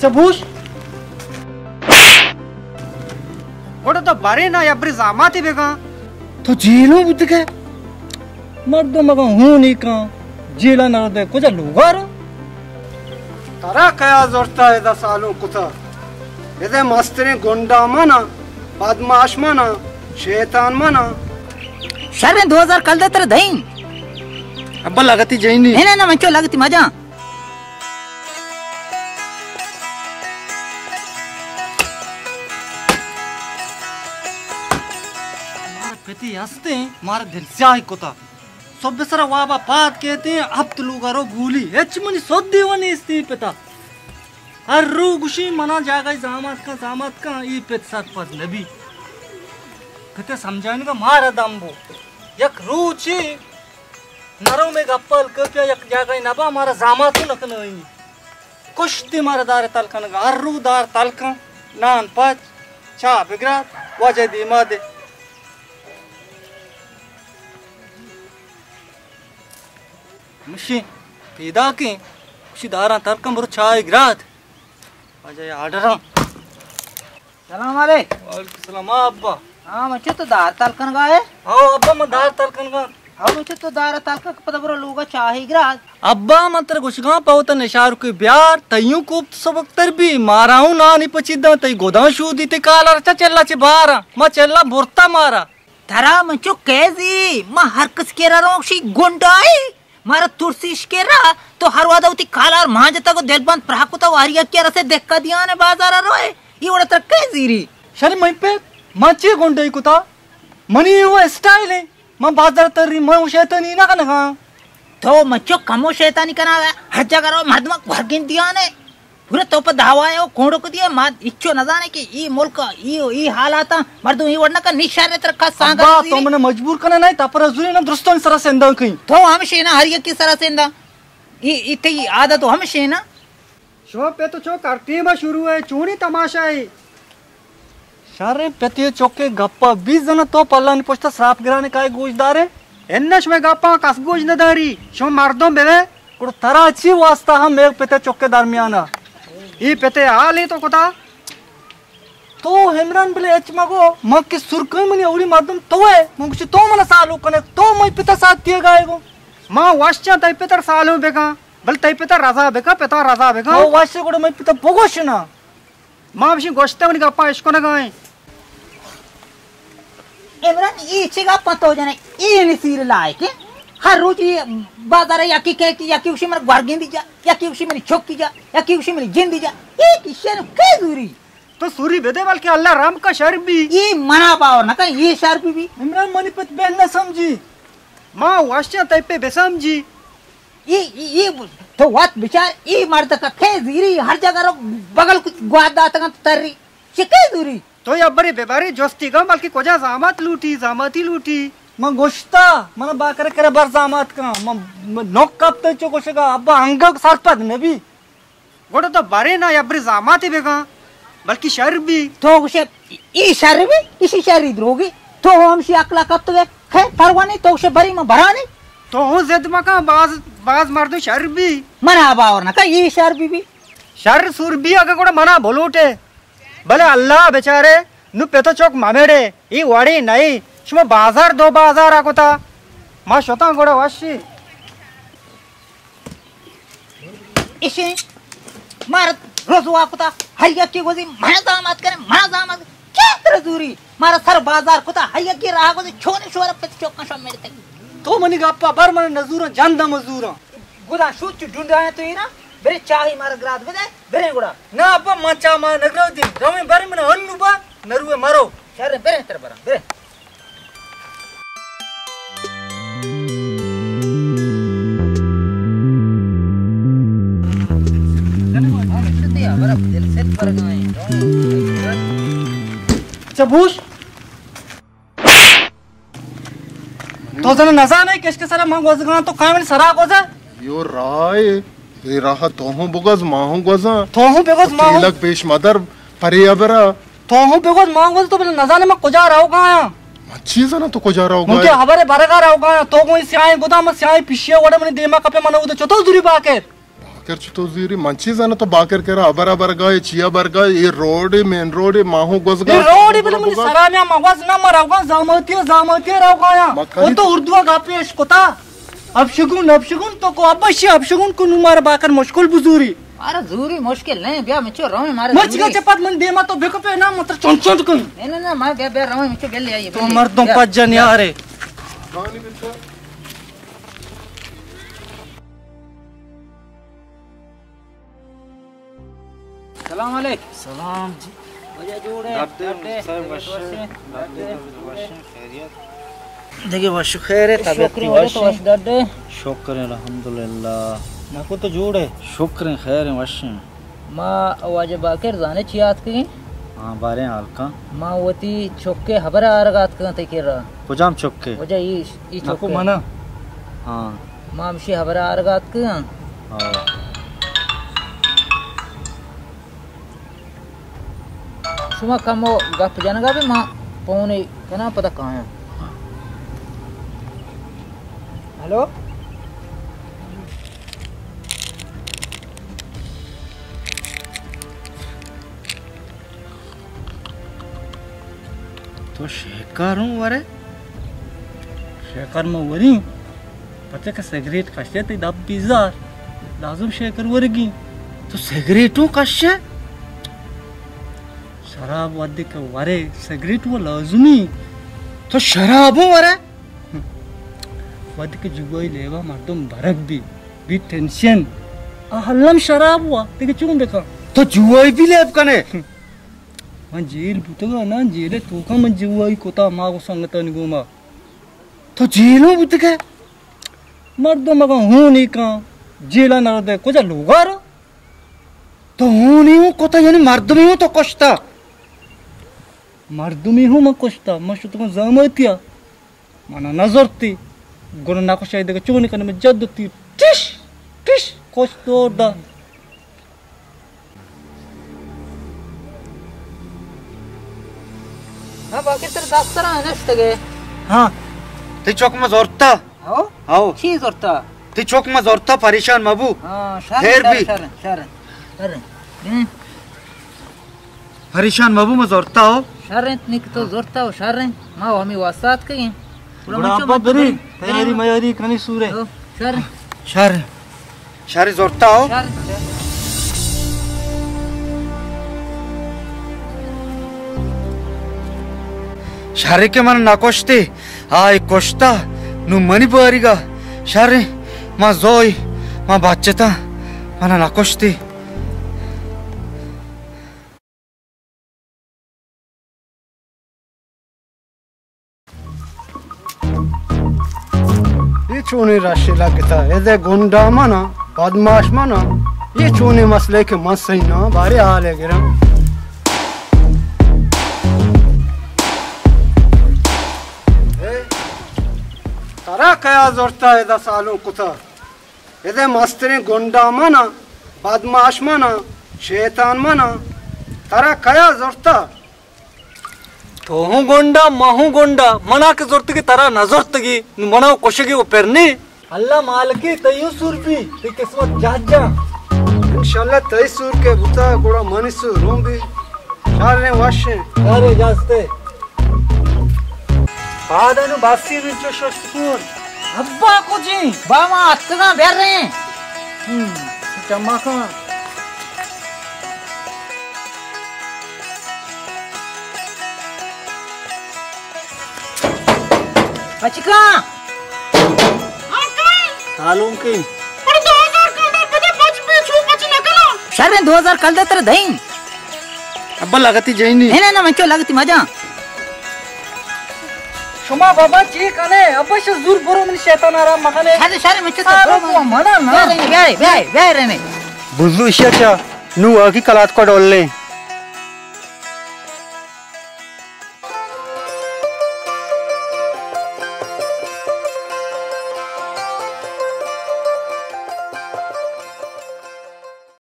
چہ بوش۔ گڑا تو برے نا، یا برے زاماتے بگا۔ تو جیلو بوتگے۔ مردم اگاں ہون ایکاں، جیلا نہ دے، کجا لوگا رو؟ ترا کیا زرتا ادا سالوں کتا؟ ادا مستریں گنڈا منا، بدماش منا، شیطان منا۔ شریں دو ہزار کل دے تر دئیں۔ ابا لگتی جئیں نی۔ نہ، نہ، نہ، من چو لگتی مجاں۔ مارا پتی ہستیں، مارا دل سیاہی کتا۔ صبح سرا وابا پاد کیتیں، ہپت لوگا رو گولی۔ ہچ منی سدی و نیستی پتا۔ ہر رو گوشی منا جاگہی زامات کن، زامات کن، ای پت سرپد نبی۔ پتے سمجھائینگا مارا دم بو۔ یک روچے نرو میں گپل کپیا یک جاگہ نبا، مارا زاماتو نکنوئی۔ کشتی مارا دار تلکنگا، ہر رو دار تلکن، نان پچ، چاہ بگرات، واجہ دیما دے۔ مشی پیداکیں، مشی داراں تلکن برو چاہ گرات۔ واجہ آرڈراں۔ سلام علیک۔ وعلیکم السلام۔ ہاں ابا۔ ہاں، من چو تو دار تلکنگا ہے؟ ہاں ابا، من دار تلکنگا۔ ہاں، من چو تو دار تلکن پدا برو لوگا چاہی گرات۔ ابا، من تر گوشگاں پہ وتا نشار کوئی بیار، تیوں کوپت سبک تر بی، مارا ہوں نانی پچی داں، تئی گداں شودی، تئی کالا رچا چلا چہ بارا، ما چلا برتا مارا۔ ترا من چو کیزی، ما ہر کس کرا روشی گنڈائی۔ مارا ترسیش کرا، تو ہر وہدا وتی کالار مانجتگ و دلبند پراہ کتا و ہر یکیا رسے دکا دیانے بازارا روئے۔ ای وڑا ترا کئے زیری؟ شر منی پت، من چی گنڈائی کتا؟ منی او اسٹائل ہے۔ من بازار تری، من او شیطانی نہ کنگا۔ تو من چو کمو شیطانی کنا، ہر جگہ رو مردم گورگین دیانے۔ پورا تو پہ دعوی ء کونڈک دیئے، ما اچو نزانے کہ ای ملک، ای، ای حالاتاں مردم ای وڑ نہ کن، نی شر تر کس سانگ ابا، تو منا مجبور کنا نہیں، تا پر زوری نا درستان سرا سندان کہیں۔ تو ہمشے نا، ہر یکی سرا سندان۔ ای، ای تئی عادت ہمشے نا۔ شو پہ تو چو کرتیما شروع ہے، چونی تماشا ہے۔ شریں پتی چکے گپا بیست زناں، تو پلانی پشتا سراپ گرانے کائے گوش دارے؟ انہ شمے گپاں کس گوش نداری، شما مردم ببے۔ گڑا ترا چی واسطہ ہم میگ پتے چکے درمیانا؟ ای پتے حال ای تو کتا؟ تو عمران بلے اچ مگو، من کہ سرکیں منی اولی مردم تو ہے، من گوشی تو من سالو کنے، تو مئی پتا ساتھ دیے گائے گو۔ ما وشچاں تئی پتر سالو بکاں، بل تئی پتر رضا بکاں، پتا رضا بکاں۔ تو وش گڑا مئی پتا بگوش نا۔ ما ہمشی گوشتہ منی گپاں اشکنگا ایں۔ عمران، ای چی گپاں تو جنے؟ ای نصیر لائق ہے۔ ہر روچ ای بازار یکی کہ، یکی گوشی من گورگین دی جا، یکی گوشی منی چکی جا، یکی گوشی منی جندی جا۔ ای کشن کے زوری؟ تو سوری بدے بلکہ اللہ رحم کا شر بی۔ ای منا باور نہ کن، ای شر بی بی۔ عمران منی پت بہن نہ سمجھی۔ ما وشچاں تئی پہ بسمجھی۔ ای، ای، ای، تو وت بچار، ای مردک کئے زیری، ہر جگہ رو بغل کت گوات داتگ انت تری۔ چہ کئے زوری؟ تو یا بری ببری جستی گم، بلکہ کجا زامات لوٹی، زاماتی لوٹی۔ من گوشتا، من باکر کرا بر زامات کن، من، من نوک کپت چو گوشگا، ابا انگک سرپد نبی۔ گڑا تو برے نا یا برے زاماتے بگا، بلکہ شر بی۔ تو گوشے ای شر بی، اشی شری دروگی۔ تو ہمشی عقلا کپتگے، خیر پروا نہیں، تو گوشے بری من برانی۔ تو ہوں ضد مکن، باز، باز مردم شر بی۔ منا باور نہ کن، ای شر بی بی۔ شر سور بی اگہ گڑا منا بلوٹے۔ بلے اللہ بچارے، نو پت و چک ممیڑے، ای وڑی نئی، شما بازار دو بازار آ کتا۔ ما شتاں گڑا وشی۔ اشی مارا رسوا کتا، ہر یکی گوزی منا زامات کنے، منا زامات کنے۔ کیا تر زوری؟ مارا سر بازار کتا، ہر یکی راہ گوزی چونی شور پت چوکاں شو میرے تک۔ تو منی گپا بر، من نزوراں، جند مزوراں۔ گدا شوچ ڈونڈا ہے تو اینا، برے چاہی مارا گراد بدے، برے گڑا۔ نا ابا، من چاہ ما نگرو دی، رویں بر من انو با، نروے مرو۔ شر برے تر برا، برے۔ چہ بوش؟ تو زن نزانے کہ اشکے سرا من گوزگاں، تو کامل سرا گوزے؟ یو راہ، اے راہ تو ہوں بگوز، ما ہوں گوزاں۔ تو ہوں بگوز، ما ہوں۔ تیلک پیش مدر، پرے ابرا۔ تو ہوں بگوز، ما ہوں گوز، تو بلے نزانے من کجا روگا آں۔ من چی زاناں تو کجا روگا آں؟ مجھے خبر ہے برگا روگا آں۔ تو گوئی سیاہیں گدا، من سیاہیں پیشیا وڑے منی دیما کپے، من اود چتو زوری باکر۔ باکر چتو زیری؟ من چی زاناں تو باکر کرا ابر ابر گائے، چیا برگائے؟ اے روڈ، مین روڈ، ماہو گوزگا اے روڈ بلے منی سرا میا مغوز نہ مرا گا، زاماتی زاماتی را گایا۔ او تو اردو گا پیش کتا۔ ابشگون، ابشگون تو کو ابشی، ابشگون کو نو مارا باکر مشکل بزوری۔ مارا زوری مشکل نہیں، بیا مچو رویں مارا مرچی زوری۔ چپت من دیما تو بکپے نا متر چون چون کن۔ نہیں، نہیں، نہیں، ما بیا، بیا رویں مچو گل آئی تو بیا۔ مردم بیا، پجن بیا۔ یارے۔ سلام علیک۔ سلام جی۔ وجہ جوڑ ہے؟ ڈاکٹر ڈاکٹر صاحب وش۔ وش۔ ڈاکٹر وش۔ خیریت؟ دیگه وش خیر ہے، طبیعت شکر وش۔ وش ڈاکٹر۔ شکر الحمدللہ۔ نکو تو جوڑ ہے؟ شکر خیر وش۔ ما واجہ باکر زانے چی آتکگیں؟ ہاں، باریں حال کن۔ ما وتی چکے حبر آرگ آتکگاں تئی کرا۔ کجام چکے؟ وجہ ای، ای نکو چکے۔ منا۔ ہاں۔ ما ہمشی حبر آرگ آتکگاں۔ ہاں۔ شما کمو گپ جنگا بے، ما پونے کناں پدا کایاں۔ ہلو؟ تو شیکار ہوں ورے؟ شیکار ما وریں، پچے کہ سگریٹ کشے تئی دپ بیزار، لازم شیکار ورگی۔ تو سگریٹ ہوں کشے؟ شراب وھدے کہ ورے، سگریٹ و لازمی۔ تو شراب ہوں ورے؟ وھدے کہ جوئی لیبا مردم برگ بی، بی ٹینشن۔ آ ہلم شراب ہوا، دیگہ چون بکن؟ تو جوئی بھی لیب کنے؟ من جیل بوتگا نا، جیل توکا من جوئی کتا ما و سنگتانی گوما۔ تو جیلوں بوتگے؟ مردم اگاں ہونی کن، جیلا نہ ردے، کجا لوگا رو؟ تو ہونی ہوں کتا، یعنی مردمی ہوں تو کشتا؟ مردمی ہوں من کشتا، من شتگاں زاماتیا، منا نہ زرتی، گڑا نہ کشائی دگہ چونی کنے، من جد تی ٹش ٹش کشت دور دا۔ ہاں، باقی تر دفتر نشتگے۔ ہاں، تئی چک ما زورتا۔ ہاؤ؟ ہاؤ۔ چی زورتا؟ تئی چک ما زورتا، پریشان مبو۔ ہاں، شر، خیر شر، بی۔ شر، شر، شر۔ ہم۔ پریشان مبو، ما زورتا ہو۔ شر انت، نک تو زورتا ہو، شر انت۔ ما ہمی واسطات کہیں۔ گڑا ابا بریں، تیاری میاری کنی سورے۔ ہو، شر۔ شر۔ شر زورتا ہو۔ شر، شر۔ شر کہ من نہ کشتے، آئی کشتا، نو منی باریگا۔ شر، ما زوئی، ما بچتا، من نہ کشتے۔ اے چونیں رشے لگتا، ادے گنڈا منا، بدماش منا، اے چونیں مسئلے کہ من سہی نہ، بارے حالے گراں۔ اے، ترا کیا زورتا ادا سالوں کتا؟ ادے مستریں گنڈا منا، بدماش منا، شیطان منا، ترا کیا زورتا؟ تو ہوں گنڈا، ما ہوں گنڈا، منا کہ زرتگی ترا نہ زرتگی، نو منا و کشگی و پرنی۔ اللہ مالکی تئی سور بی، تئی قسمت جاجا۔ انشاءاللہ تئی سور کہ بوتا، گڑا منی سور ہوں بی۔ شریں وشیں۔ شر اجازتے۔ پادانو باسی رنچو ششت کن۔ ابا کجیں؟ با ما اتکگاں بیا رہیں۔ ہم، چما کن۔ بچکاں۔ سالونکیں۔ پر دو ہزار کلدار بدے، پچ بی، چو پچ نہ کناں۔ شریں، دو ہزار کلدار ترا دئیں۔ ابا لگتی جئینی۔ نہ، نہ، نہ، من چو لگتی مجاں۔ شما بابا چی کنے؟ ابا شو زور برو، من شیطان آرام مکنے۔ شر، شر، من چو تو سالونکو برو۔ منا نا۔ بیا رنے، بیا، بیا، بیا رنے۔ بزو اشیا چا، نو آگی کلات کو ڈولیں۔